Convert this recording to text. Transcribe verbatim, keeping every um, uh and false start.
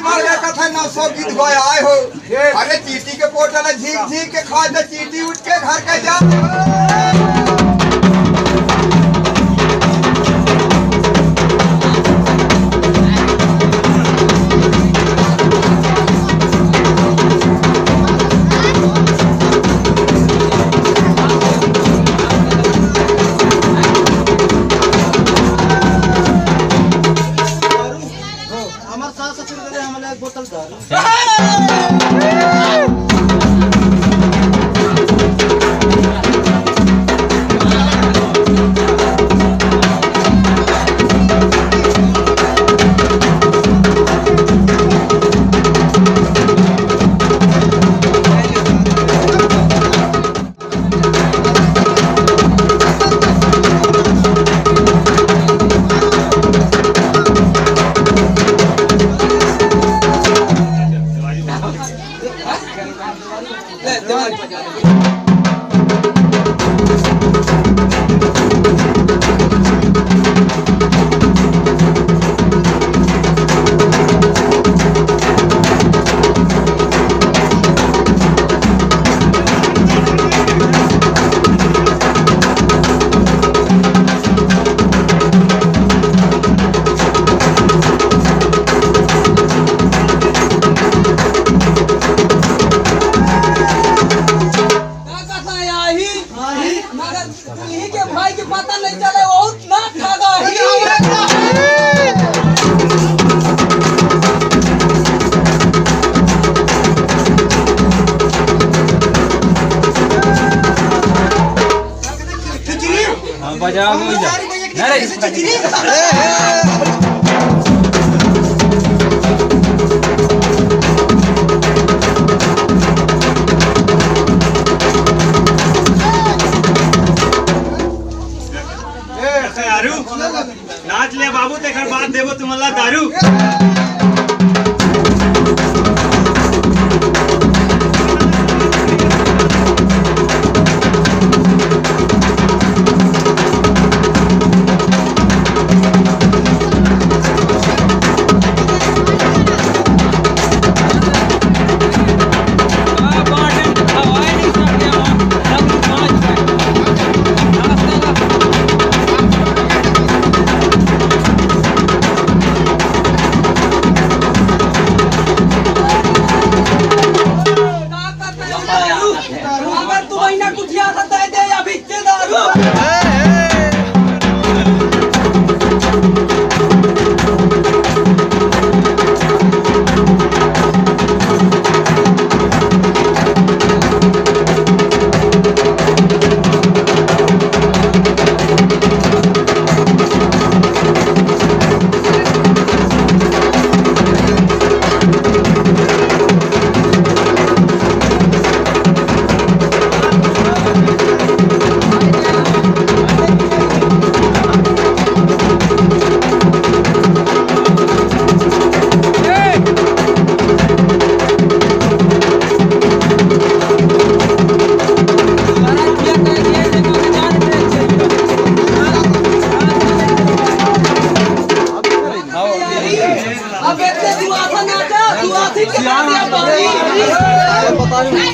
अरे कथा नौ सौ गीत गाय आए हो। अरे चींटी के पोटा ला झींक झींक के खा दे, चींटी उठ के घर के जा। हमारे सास ससुर दे दे हमला एक बोतल दारू। का कथा आही? आही। मगर तुही के भाई के पता नहीं चले, बहुत ना ठगा ही। हाँ, बजा, बजा। अरे, दारू, नाच ले बाबू, तेखर बाद देबो तुमन ला दारू। अगर तू महीना कुठिया था, तय दे अभी के दारू। अब इतने दुआसा नाचा, दुआसी के नाचे अब बारी।